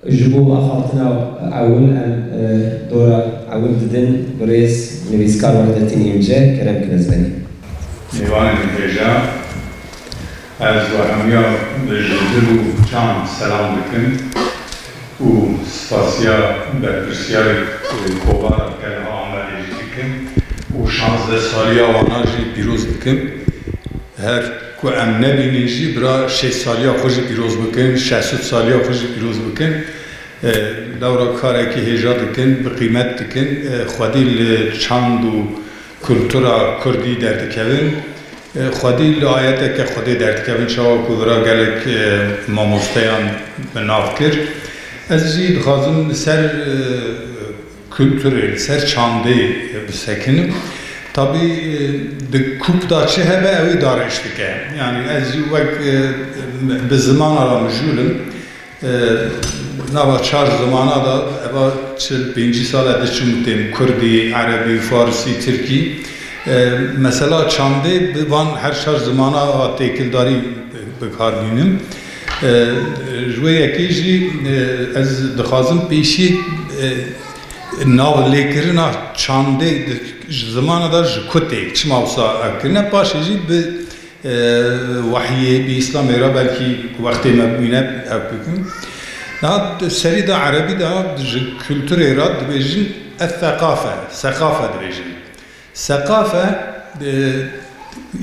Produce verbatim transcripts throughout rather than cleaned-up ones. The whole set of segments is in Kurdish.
Ji bo axaftina ewil em, e, dora ewil didin birêz nivîskar Wehdetîn Înce, kerem kin ez benî. Mêvanên hêja, ez we hemiya ji dil û çand selam dikim û spasiya berpirsiyarê, e, kovara Kelha Amedê jî dikim û şazdeh saliya wana jî pîroz dikim. Her ku em nebînin jî, bira şêst saliya xwe jî pîroz bikin, şeş sed saliya xwe jî pîroz bikin. E, lewra karekî hêja dikin, bi qîmet dikin. E, xwedî li çand û kultura kurdî derdikevin. E, xwedî li ayeteke Xwedê derdikevin, çawa ku bira gelek, e, mamosteyan bi nav kir. Ez jî dixwazim li ser, e, kulturê, li ser çandê bisekinim. Tabî, e, di kûp de çi hebe, ew ê darêj dike. Yanî ez jî wek, e, bi zimana re mijûl im. E, nava çar zimana de, eva çil pêncî sal e diçim û têm kurdî, erebî, farsî, tirkî. E, mesela çandê bi van her çar zimana a têkildarî bi kar bînim. E, ji wê yekê jî, e, ez dixwazim pêşî, e, navlêkirina çandê di, ji zimana de ji ku tê, çima wisa ev kirine, paşê jî bi, e, wehyê, bi Îslamê re belkî wextê me bimîne ev bikim. Niha di serî de erebî de ji kulturê re dibêjin es-seqafe, seqafe dibêjin. Seqafe, e,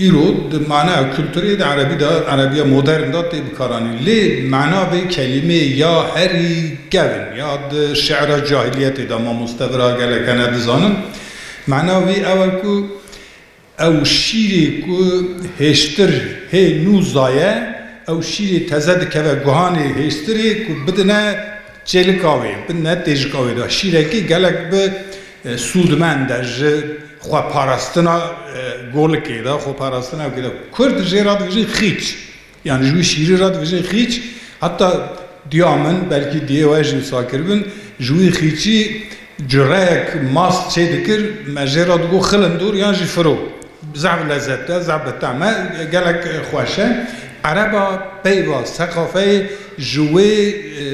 îro di mana kulturê de erebî de, erebiya modern de tê bikaranîn. Lê mana vê kelîmeyê ya herî kevn, ya di şi'ra cahiliyetê de mamoste vira gelek hene dizanin. Mana wî ew e ku ew şîrê ku hêştir hê nû zaye, ew şîrê teze dikeve guhanê hêştirê ku bidine çêlika wê, bidine têjika wê de. Şîrekî gelek bi, e, sûdmend e ji xweparastina, e, golikê de, xweparastina wê de. Kurd jê re dibêjin xîç. Yanî ji wî şîrî re dibêjin xîç. Heta diya min, belkî diyê we jî wisa kiribin, ji wî xîçî cureyek mast çê dikir, me jê re digot xilindor yan jî firo. Zehf lezet e, zehf bi tem e, gelek xweş e. Ereba peyva seqafeyê ji wê, e,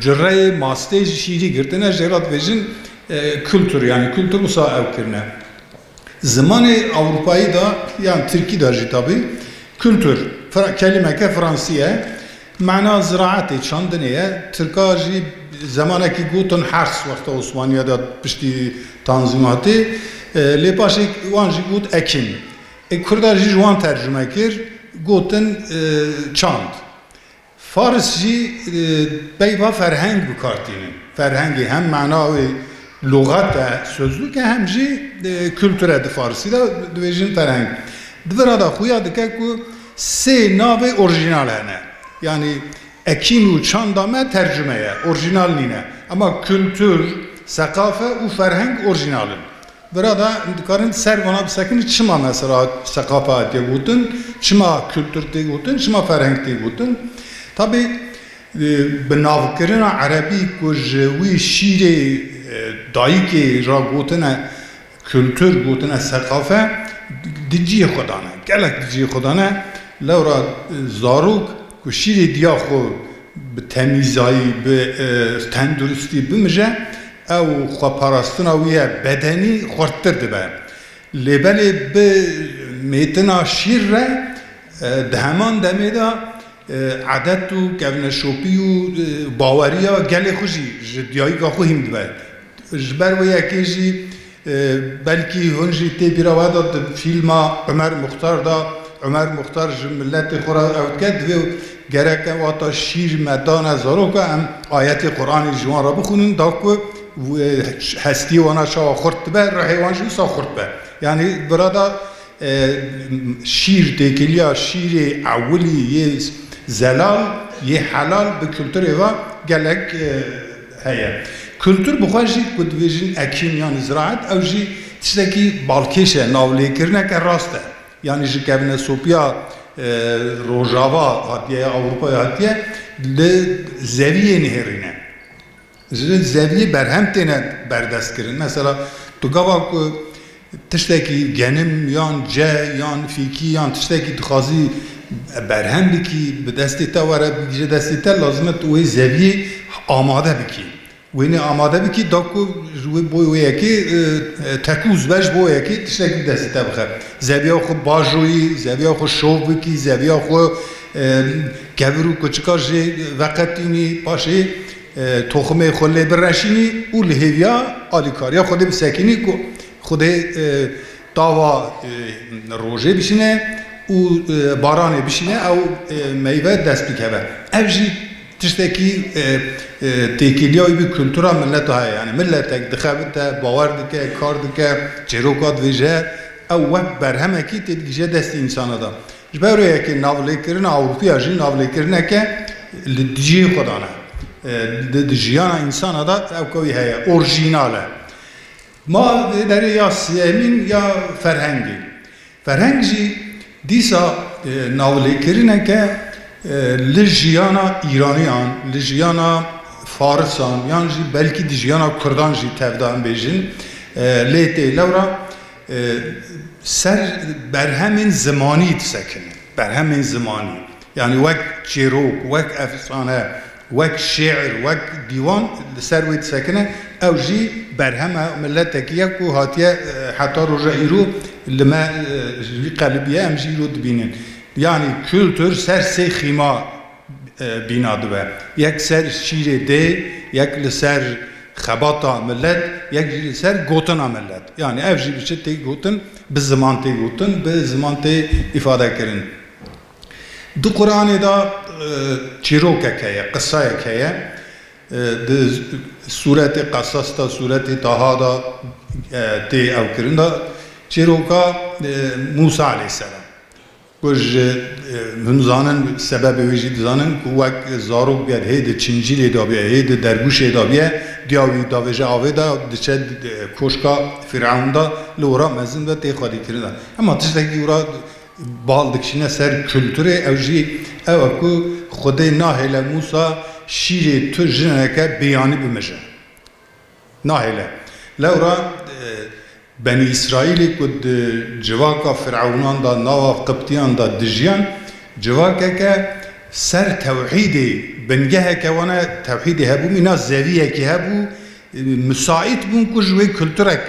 cureyê mastê jî şîrî girtine, jê re dibêjin, e, kultur, yanî kultur wisa ew kirine. Zimanê Ewropayî de, yan Tirkî de jî tabî, kultur, fra-, kelîmeke fransî ye. Mana ziraetê, çandinê ye. Tirka jî zemanekî gotin hers wexta Osmaniya de piştî tanzîmatê. E, lê paşê wan jî got ekin. E, Kurda jî ji wan tercume kir, gotin, e, çand. Faris jî, e, peyva ferheng bi kar tînin. Ferhengê hem mana wê luxet e, sözlük e, hem jî, e, kultur e di Farisî de dibêjin ferheng. Di vira de xuya dike ku sê navê orjînal hene. Yanî ekin û çanda me tercume ye, orjînal nîne. Ema kultur, seqafe û ferheng orjînal in. Vira da em dikarin ser vana bisekinin, çima mesela seqafe hatiye gotin, çima kultur tê gotin, çima ferheng tê gotin. Tabî, e, bi navkirina erebî ku ji wî şîrê, e, dayikê re gotine kultur, gotine seqafe, di cihê xwe dane. Gelek di cihê xwe dane. Lewra, e, zarok ku şîrê diya xwe bi temîzayî, bi, e, tenduristî bimije, ew xweparastina wî ye bedenî xurttir dibe. Lê belê bi mêtina şîr re, e, di heman demê de, e, edet û kevneşopî û, e, baweriya gelê xwe jî ji diyayika xwe hîn dibe. Ji ber wê yekê jî, e, belkî hûn jî tê bîra we de di fîlma Umer Muxtar de, Umer Muxtar ji miletê xwe re ew dike, divê gerek e wata şîr me dane zaroka, em ayetê Quranê ji wan re bixwînin, da ku, e, hestiyê wana çawa xurt dibe, ruhê wan jî wisa xurt be. Yanî vira da, e, şîr, têkiliya şîrê ewilî yê zelal, yê helal bi kulturê ve gelek, e, heye. Kultur bi xwe jî ku dibêjin ekin yanî ziraet, ew jî tiştekî balkêş e, navlêkirineke rast e. Yanî ji kevnesopiya, e, Rojava hatiye, ya Ewropayê hatiye, li zeviyê nihêrîne. Ji zeviyê berhem têne berdestkirin. Mesela tu gava ku tiştekî genim yan ce yan fîkî yan tiştekî dixwazî berhem bikî, bi destê te were, bigihîje destê te, lazim e tu wê zeviyê amade bikî. Wênê amade bikî, da ku ji wê bo wê yekê, e, e, tekûz be ji bo yekê tiştekî destî te bixe. Zeviya xwe bajoyî, zeviya xwe şov bikî, zeviya xwe, e, kevir û kuçika jê veqetînî, paşê, e, toximê xwe lê bireşînî û li hêviya alîkariya Xwedê bisekînî ku Xwedê, e, tava, e, rojê bişîne û, e, baranê bişîne, ew, e, meyve dest bikeve. Ev jî tiştekî, e, e, têkiliya wî bi kultura mileta heye. Yani milletek dixebite, bawer dike, kar dike, çêroka dibêje, ew wek berhemekî têdigihîje destê însana de. Ji ber wê yekê navlêkirina Ewropiya jî navlêkirineke li dijî xwe dane. E, di, di jiyana însana de ew kewî heye, orjînal e. Ma vê derê ya siyemîn ya ferhengê. Ferheng jî dîsa, e, navlêkirineke, e, li jiyana Îraniyan, li jiyana Farisan, yan jî belkî di jiyana Kurdan jî tevda em bêjin, e, lê tê lewra, e, ser berhemên zimanî disekine. Berhemên zimanî. Yani wek çîrok, wek efsane, wek şiir, wek dîwan li ser wê disekine. Ew jî berheme miletekî ye ku hatiye, e, heta roja îro li me, e, ji vî qelibî ye, em jî îro dibînin. Yani kultur ser sê xîma, e, bîna dibe. Yek ser şîrê dê, yek li ser xebata milet, yek jî li ser gotina milet. Yani ev jî bi çi tê gotin? Bi ziman tê gotin, bi ziman tê îfade kirin. Di Quranê de, e, çîrokek heye, qisayek heye. E, di sûretê Qesas de, sûretê Taha de, e, tê ew kirin de çîroka, e, Mûsa aleyhisselam. Ku ji, e, hûn zanin, sebebê wê jî dizanin ku wek zarok bûye, hê di çincîlê de bûye, hê di dergûşê de bûye, diya wî davêje avê de, diçe, e, koşka Fîrewn de, li ora mezin ve tê xwedîkirin de. Hema tiştekî ora bal dikişîne ser kulturê, ew jî ew e ku Xwedê nahêle Mûsa şîrê tu jineke bêyanî bimije. Nahêle. Lewra, e, Benî Îsraîlê ku di civaka Firawnan de, nava Qibtiyan de dijiyan, civakeke ser tewhîdê, bingeheke wana tewhîdê hebû, mîna zeviyekî hebû, e, misaît bûn ku ji wê kulturek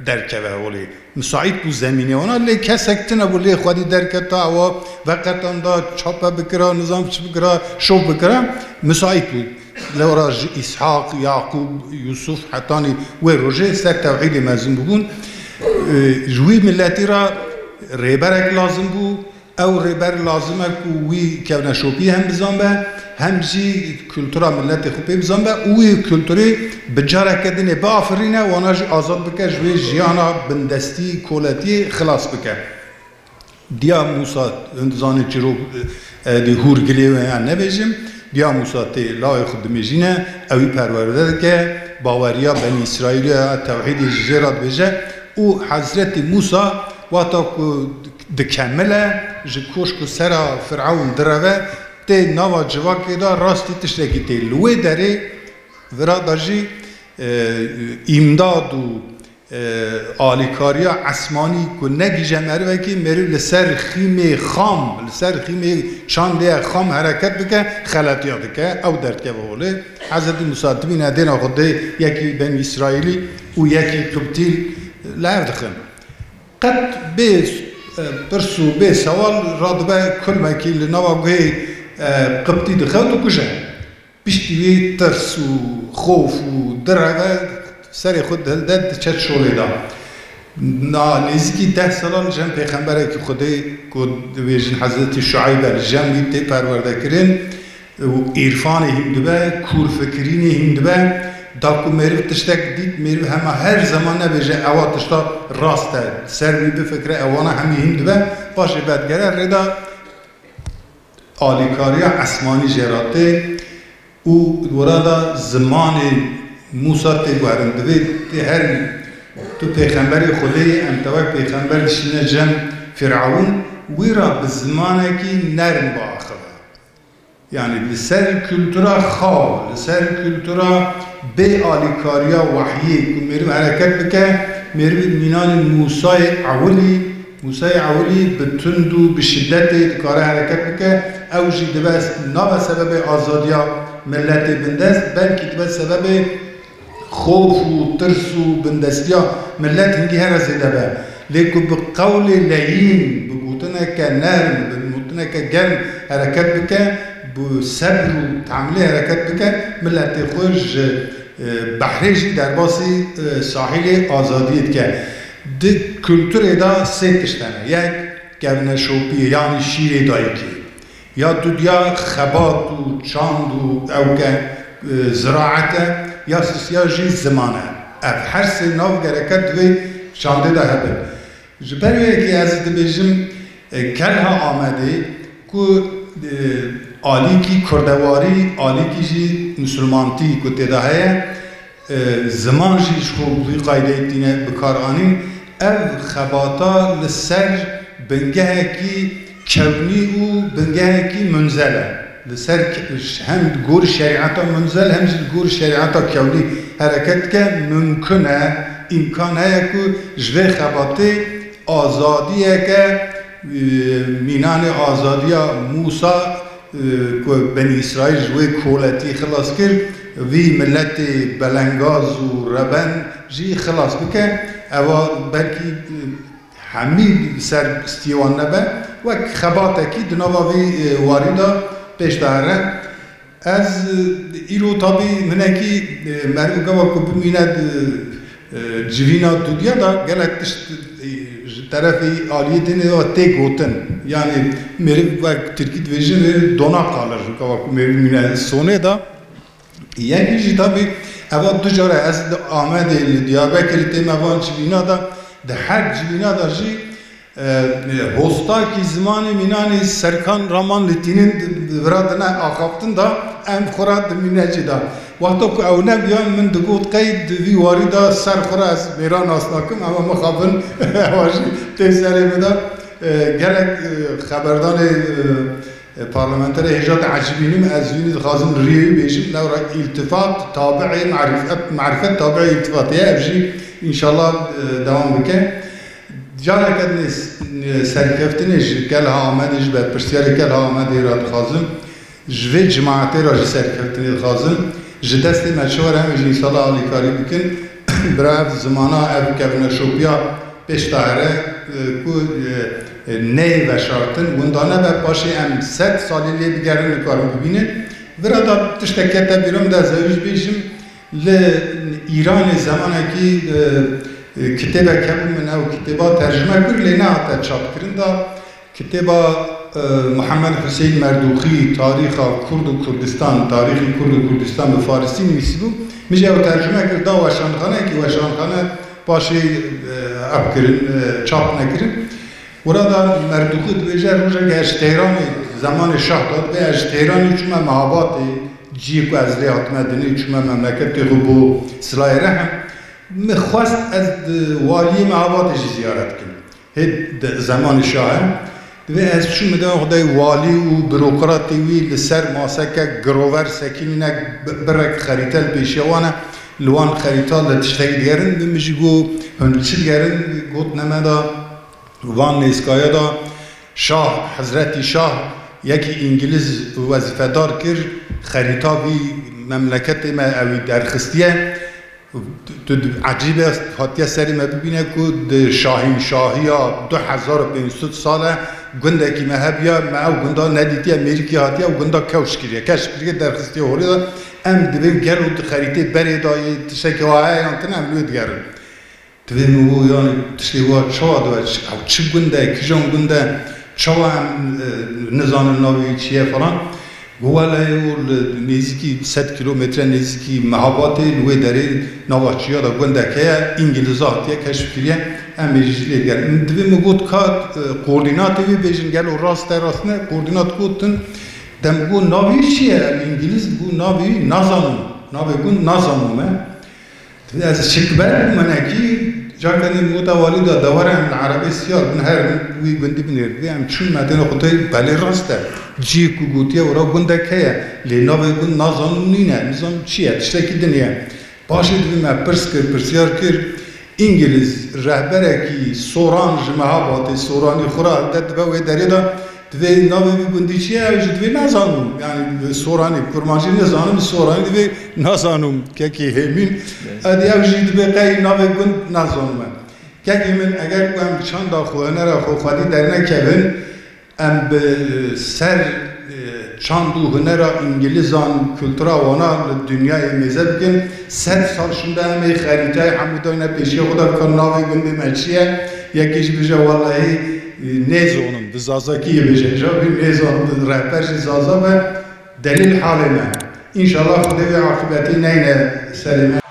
derkeve holê. Misaît bû zemînê wana, lê kesek tune bû, lê xwedî derketa, ewa veqetanda, çape bikira, nizam çi bikira, şov bikira, misaît bû. Lewra ji Îshaq, Yaqûb, Yûsuf hetanî wê rojê ser tewhîdê mezin bûbûn. E, ji wî miletî re rêberek lazim bû. Ew rêber lazim e ku wî kevneşopî hem bizanbe, hem jî kultura miletê xwe pê bizanbe û wî kulturê bi careke dinê biafirîne, wana jî azad bike, ji wê jiyana bindestî, koletiyê xilas bike. Diya Mûsa, hûn dizanin çîrok, e, di hûr gilê wê, yan nebêjim, diya Mûsa tê lawê xwe dimêjîne, ew wî perwerde dike, baweriya Benî Îsraîlê ya tewhîdê ji jê re dibêje û Hezretî Mûsa wata ku dikemile, ji koşk û sera Firewn direve, tê nava civakê de rastî tiştekî tê. Li wê derê vira de jî, e, îmdad û, e, alîkariya esmanî ku negihîje merivekî, meriv li ser xîmê xam, li ser xîmê çandê ye xam hereket bike, xeletiya dike, ew derdikeve holê. Hezretî Mûsa dibîne dêna Xwedê yekî Benî Îsraîlî û yekî Qibtî li hev dixin. Qet bê, e, pirs û bê sewal radibe kulmekî li nava guhê, e, Qibtî dixe û dikuje. Piştî wî tirs û xof û direve serê xwe dihilde diçe şolê de. Na nêzîkî deh salan li cem pêxemberekî Xwedê ku dibêjin Hezretî Şueyb e, li cem wî tê perwerdekirin û îrfanê hîn dibe, kûrfikirînê hîn dibe. Da ku meriv tiştek dît, meriv hema her zeman nebêje, ewa tişta rast e, ser wî bifikire, ewana hemî hîn dibe, paşê vedigere rêda alîkariya esmanî jê re tê û wira de zimanê Mûsa tê guherin. Divê tê her tu pêxemberê Xwedê yê, em te wek pêxember dişîne cem Firewn, wî re bi zimanekî nerm biaxive. Yani li ser kultura xaw, li ser kultura bê alîkariya wehyê ku meriv hereket bike, meriv mînanê Mûsayê Ewilî, Mûsayê Ewilî bi tund û bi şidetê dikare hereket bike, ew jî dibe, nabe sebebê azadiya Miletê bindest belkî dibe sebebê xof û tirs û bindestiya milet hingî here zêde be. Lê ku bi qewlê leyîn, bi gotineke nerm, bi gotineke germ hereket bike, bi sebr û tehemilê hereket bike, miletê xwe ji, e, behrê jî derbasî, e, sahîlê azadiyê dike. Di kulturê de sê tişt hene. Yek, kevneşopiyê, yanî şîrê dayikê. Ya tu diya xebat û çand û ew ke, e, ziraet e, ya sisiya jî ziman e. Ev her sê nav gereke di vê çandê de hebin. Ji ber wê yekê ez dibêjim, e, Kelha Amedê ku, e, alîkî kurdewarî, alîkî jî misilmantî ku tê de heye, e, ziman jî ji xwe bi vî qaydeyê tîne bikaranîn, ev xebata li ser bingehekî kewnî û bingehekî munzel e. Li ser ke-, hem li gorî şerîeta munzel hem jî li gorî şerîeta kewnî hereket dike, mimkun e, îmkan heye ku ji vê xebatê azadiyeke, e, mînanê azadiya Mûsa, e, ku Benî Îsraîl ji wê koletî xilas kir, vî miletê belengaz û reben jî xilas bike. Ewa belkî, e, hemî ser stiyê wan nebe, wek xebatekî di nava vî, e, warî de pêş de here. Ez, e, îro tabî hinekî, e, meriv gava ku bimîne di, e, civîna dudiya de gelek tişt, e, ji terefê aliyê dinê de tê gotin. Yanî meriv wek tirkî dibêjin, e, dona kalır gava ku meriv mîne sonê de. Yekî jî tabî eva du cara ez li Amedê, li Diyarbekirê têm evan civîna de, di her civîna de jî, e, hostakî zimanê mînanê Serkan Raman li tînin di, di vira dine axaftin de em xwe ra dimîne cî de. Wexta ku ew nebiyan min digot qey di vî warî de ser xwe ra ez mêra nas nakim, ema mixabin ewa jî tê serê min de, e, gelek, e, xeberdanê, e, E, parlamenterê hêja dicibînim, ez wî dixwazim riyê wî bêjim, lewra îltifat tabi'ê marîfet, marîfet tabi'ê îltifatê ye, ev jî înşallah, e, dewam bike. Careke din ê s-, e, serkeftinê ji Kelha Amedê, ji berpirsiyarê Kelha Amedê re dixwazim, ji vê cimaetê re jî serkeftinê dixwazim. Ji destê me çi were em jî înşallah alîkarî bikin. Bira ev zimana, ev kevneşopiya pêş de here, e, ku, e, e, neyê veşartin, winda nebe, paşê em sed salî lê bigerin, nikarin bibînin. Vira da tiştek kete bîra min de, ez ewî jî bêjim, li Îranê zemanekî, e, e, kitêbek hebû, min ew kitêba tercime kir, lê nehate çapkirin da. Kitêba, e, Muhammed Huseyîn Merdûxî, Tarîxa Kurd û Kurdistan, Tarîxî Kurd û Kurdistan bi farisî nivîsîbû. Min jî ew tercime kir, da weşanxaneyekî, weşanxane paşê, e, ev kirin, e, çap nekirin. Wira da Merdûxî dibêje, rojek ez ji Tehranê, zemanê şah da, dibê ez ji Tehranê çûme Mehabatê, ciyê ku ez lê hatime dinê, çûme memleketê xwe bo silayê rehim. Min xwest ez di waliyê Mehabatê jî ziyaret kim. Hê di zemanê şah e. Divê ez çûm, min dema xwe dayê walî û burokratê wî li ser maseke girover sekînîne, bi-, birek xerîte li pêşiya wan e. Li wan xerîta li tiştekî digerin. Min jî got, hûn li çi digerin? Got, ne me da van nêzkaya da şah, hezretî şah yekî îngiliz wezîfedar kir, xerîta vî memleketê me ewî derxistiye. Tu, tu ecîb e, hatiye serê me bibîne ku di şahînşahiya du hezar û pênc sed sal e gundekî me hebiya, me ew gunda nedîtiye, mêrikî hatiye ew gunda kewş kiriye, keşf kiriye, derxistiye holê de. Em divên gelo di xerîtê berê de yê tiştekî wa heye yan tune, em li wê digerin. Divê min got, yanî tiştê wa çawa dibe? Çi, ew çi gund e, kîjan gund e, çawa em, e, nizanin navê wî çi ye falan. Got, wele û li nêzîkî sed kîlometre nêzîkî Mehabatê, li wê derê nava çiya de gundek heye, Îngiliza hatiye keşf kiriye, em ê jî lê digerin. Divê min got, ka, e, koordînatê wê bêjin, gelo rast e, rast ne? Koordînat gotin, de min got, navê wî çi ye? Ev Îngiliz bû, navê wî nazanim, navê gund nazanim me. Ez şikber bûm hinekî, careke din min got, walî da, de were em li erebê siyar bin, herin wî gundî binêrin. Divê em çûn, me têne xwe tê, belê rast e. Cihê ku gotiye wira gundek heye, lê navê gund nazanim nîne, nizanim çi ye, tiştekî din e. Paşê divê me pirs kir, pirsyar kir. Îngiliz rehberekî soran ji Mehabatê, soranî xwe ra hilde dibe wê derê de, Divê navê vî gundî çi ye? Ew jî divê nazanim. Yani bi soranî, kurmancî nizanim, bi soranî divê nazanim. Kekê Hêmîn. Ed ew jî divê qey navê gund nazanim em. Kekê min, eger ku em çanda xwe, hunera xwe xwedî dernekevin, em bi ser, e, çand û hunera îngilîzan, kultura wana li dinyayê mêze bikin. Sed sal şûnde em ê xerîteyê hemû dayne pêşiya xwe de, ka navê gundê me çi ye? Yekê jî bêje, wellahî, e, nêzonim, bi zazakî yê bêje. Îja bî nêzonim, rehber jî zaza be, delîl halê me. Înşallah Xwedê wê aqibetî neyne serê me.